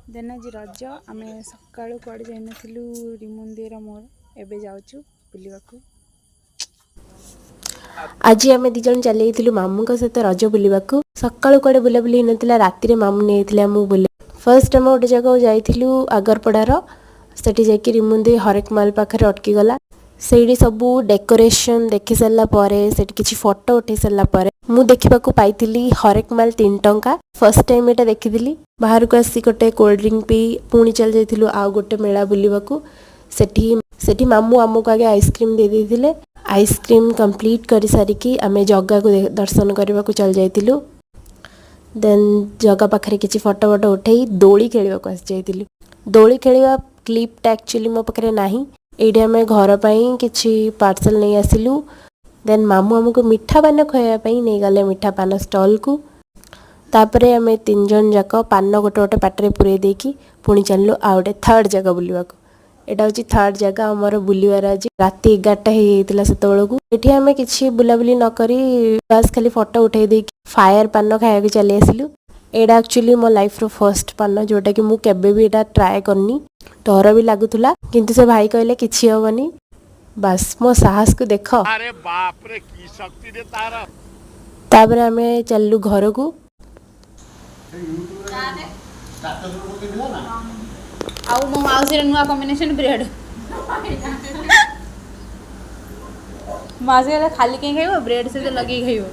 ଦେନ୍ ଆଜି ରଜ। ଆମେ ସକାଳୁ କୁଆଡ଼େ ଯାଇନଥିଲୁ, ରିମୁନ୍ଦିର ମୋର ଏବେ ଯାଉଛୁ ବୁଲିବାକୁ। ଆଜି ଆମେ ଦୁଇ ଜଣ ଚାଲି ଯାଇଥିଲୁ ମାମୁଁଙ୍କ ସହିତ ରଜ ବୁଲିବାକୁ। ସକାଳୁ କୁଆଡ଼େ ବୁଲାବୁଲି ହେଇନଥିଲା, ରାତିରେ ମାମୁଁ ନେଇଯାଇଥିଲେ ଆମକୁ ବୁଲି। ଫାର୍ଷ୍ଟ ଆମେ ଗୋଟେ ଜାଗାକୁ ଯାଇଥିଲୁ ଆଗରପଡ଼ାର। ସେଠି ଯାଇକି ରିମୁନ୍ଦି ହରେକ ମାଲ ପାଖରେ ଅଟକିଗଲା। ସେଇଠି ସବୁ ଡେକୋରେସନ୍ ଦେଖି ସାରିଲା ପରେ, ସେଠି କିଛି ଫଟୋ ଉଠେଇ ସାରିଲା ପରେ ମୁଁ ଦେଖିବାକୁ ପାଇଥିଲି ହରେକ ମାଲ 3 ଟଙ୍କା। ଫାର୍ଷ୍ଟ ଟାଇମ୍ ଏଇଟା ଦେଖିଥିଲି। ବାହାରକୁ ଆସି ଗୋଟେ କୋଲ୍ଡ ଡ୍ରିଙ୍କ ପିଇ ପୁଣି ଚାଲି ଯାଇଥିଲୁ ଆଉ ଗୋଟେ ମେଳା ବୁଲିବାକୁ। ସେଠି ସେଠି ମାମୁଁ ଆମକୁ ଆଗେ ଆଇସ୍କ୍ରିମ୍ ଦେଇ ଦେଇଥିଲେ। ଆଇସ୍କ୍ରିମ୍ କମ୍ପ୍ଲିଟ୍ କରିସାରିକି ଆମେ ଜଗାକୁ ଦର୍ଶନ କରିବାକୁ ଚାଲି ଯାଇଥିଲୁ। ଦେନ୍ ଜଗା ପାଖରେ କିଛି ଫଟୋ ଫଟୋ ଉଠେଇ ଦୋଳି ଖେଳିବାକୁ ଆସିଯାଇଥିଲୁ। ଦୋଳି ଖେଳିବା କ୍ଲିପ୍ଟା ଆକ୍ଚୁଆଲି ମୋ ପାଖରେ ନାହିଁ। ଏଇଠି ଆମେ ଘର ପାଇଁ କିଛି ପାର୍ସଲ୍ ନେଇ ଆସିଲୁ। ଦେନ୍ ମାମୁଁ ଆମକୁ ମିଠା ପାନ ଖୁଆଇବା ପାଇଁ ନେଇଗଲେ ମିଠା ପାନ ଷ୍ଟଲ୍କୁ। ତାପରେ ଆମେ ତିନି ଜଣ ଯାକ ପାନ ଗୋଟେ ଗୋଟେ ପାଟିରେ ପୂରେଇ ଦେଇକି ପୁଣି ଚାଲିଲୁ ଆଉ ଗୋଟେ ଥାର୍ଡ଼ ଜାଗା ବୁଲିବାକୁ। ଏଇଟା ହେଉଛି ଥାର୍ଡ଼ ଜାଗା ଆମର ବୁଲିବାର ଆଜି। ରାତି 11ଟା ହେଇଯାଇଥିଲା ସେତେବେଳକୁ। ଏଠି ଆମେ କିଛି ବୁଲାବୁଲି ନ କରି ବାସ୍ ଖାଲି ଫଟୋ ଉଠେଇ ଦେଇକି ଫାୟାର ପାନ ଖାଇବାକୁ ଚାଲି ଆସିଲୁ। ଏଇଟା ଆକ୍ଚୁଆଲି ମୋ ଲାଇଫ୍ର ଫର୍ଷ୍ଟ ପାନ, ଯେଉଁଟାକି ମୁଁ କେବେ ବି ଏଇଟା ଟ୍ରାଏ କରିନି। ଡର ବି ଲାଗୁଥିଲା, କିନ୍ତୁ ସେ ଭାଇ କହିଲେ କିଛି ହବନି। ବାସ୍, ମୋ ସାହସକୁ ଦେଖ। ଆରେ ବାପରେ, କି ଶକ୍ତି ରେ ତାର! ତାପରେ ଆମେ ଚାଲିଲୁ ଘରକୁ। ଆଉ ମୋ ମାଉସୀର ନୂଆ କମ୍ବିନେସନ୍ ବ୍ରେଡ୍। ମାଉସୀ କହିଲା, ଖାଲି କାହିଁ ଖାଇବ, ବ୍ରେଡ୍ ସହିତ ଲଗେଇ ଖାଇବ।